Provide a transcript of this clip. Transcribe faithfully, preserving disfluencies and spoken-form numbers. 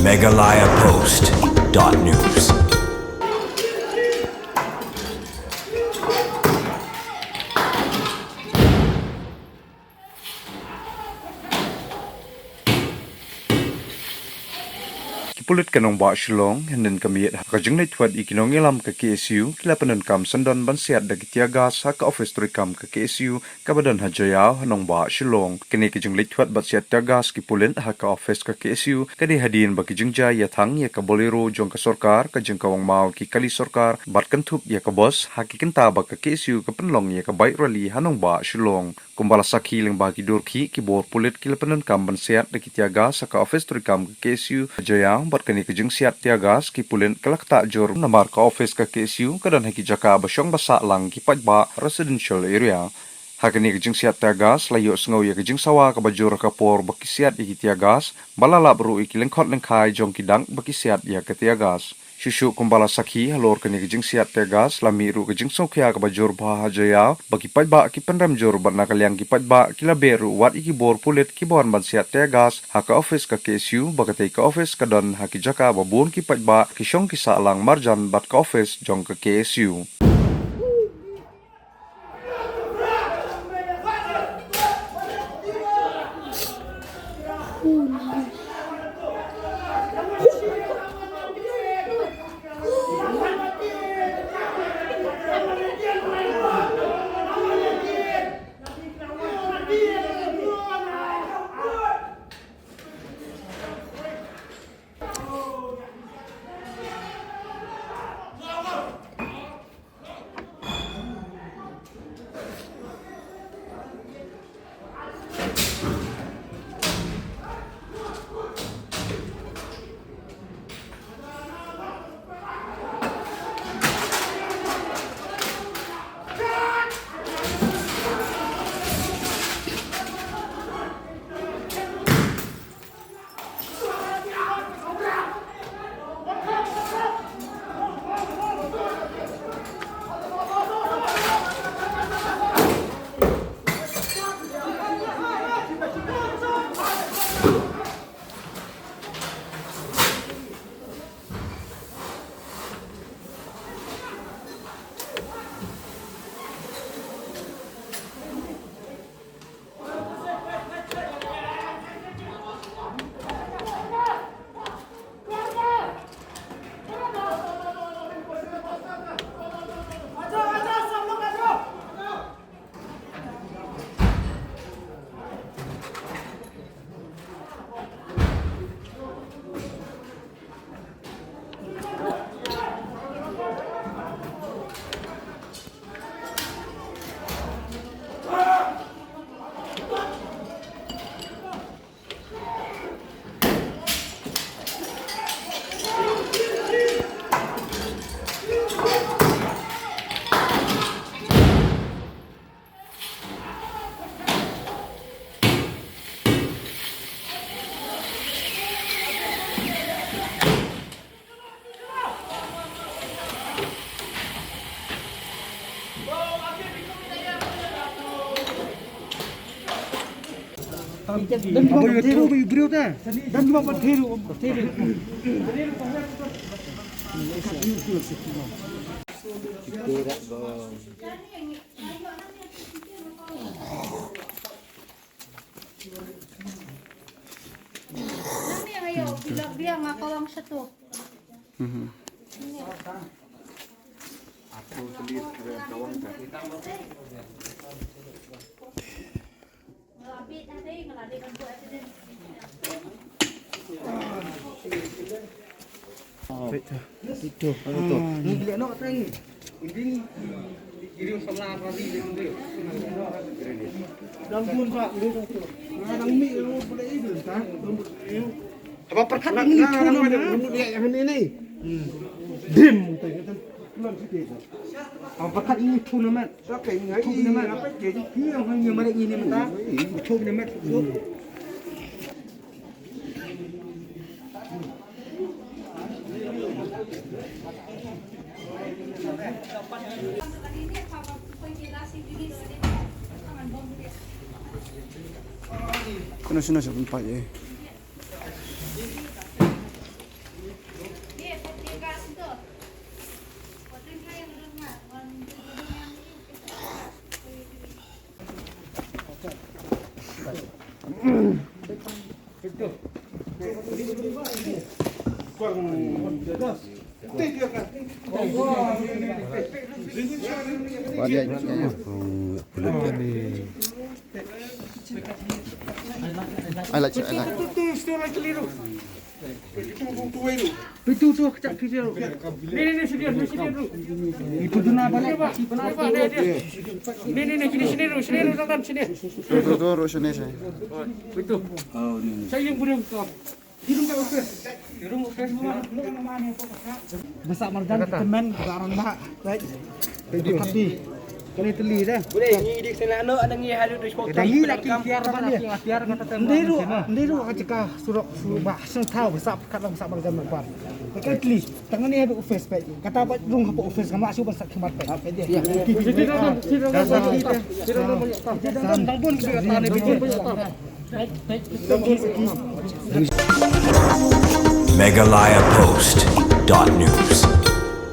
Meghalaya Post dot news. Ki pulit ka nongbah Shillong, hynnin ka miet ha ka jingleit thwet ïa ki nongïalam ka K S U, ki la pyndonkam syndon ban siat da ki tear gas ha ka office treikam ka K S U, kaba don ha Jaïaw ha nongbah Shillong. Kane ka jingleit thwet bad siat tear gas ki pulit ha ka office ka K S U ka dei hadien ba ki jingjia ïathang ïa ka Bolero jong ka sorkar, ka jingkawang maw ki kali sorkar bad kynthup ïa ka bus, ha ki kynta ba ka K S U ka pynlong ïa ka bike rally ha nongbah Shillong. Kumba la sakhi lyngba ki dur khih, ki bor pulit ki la pyndonkam ban siat da ki tear gas ha ka office treikam ka K S U Jaïaw, bad kane ka jingsiat tear gas ki pulit ka la ktah jur namar ka office ka K S U ka don ha ki jaka ba shong ba sah lang ki paidbah, residential area. Ha kane ka jingsiat tear gas la ïohsngew ïa ka jingsawa kaba jur ha ka por ba ki siat ïa ki tear gas, ba la lap ruh ïa ki lyngkhot lyngkhai jong ki dak ba ki siat ïa ka tear gas. Shuh shuh kumba la sakhi halor kane ka jingsiat tear gas, la mih ruh ka jingsngewkhia kaba jur bha ha Jaïaw, ba ki paidbah ki pynrem jur bad na ka liang ki paidbah ki la beh ruh wat ïa ki bor pulit kiba wan ban siat tear gas ha ka office ka K S U, ba katei ka office ka don ha ki jaka ba bun ki paidbah ki shong ki sah lang marjan bad ka office jong ka K S U. Haba pyrkhat ini tournament. Dim. Haba pyrkhat ini tournament. Tournament. Ini yang hanya mereka ini mentah. Tournament. Sino, sino, sino, empat, eh. I like it, I like it. Itu tu kecak kiri. Ni ni ni sini ni sini tu. Itu tu na balik. Ni ni ni sini sini tu sini tu tangan sini. Tu tu tu sini sini. Itu. Saya yang boleh kau. Basa marjan temen baron ba. Right. Jadi tapi kene teli dah. Boleh ni di sana no ada ngi halu tu sport. Teli lagi tiar apa dia? Tiar kata temen. Ndiru ndiru aja ka surok surok ba sentau basa kat basa marjan bar. Kene teli tangan ni ada office baik. Kata ba rung apa office kama asu basa khmat baik. Ya. Kita dah kita dah kita dah kita dah kita dah kita dah kita dah Meghalaya Post dot news.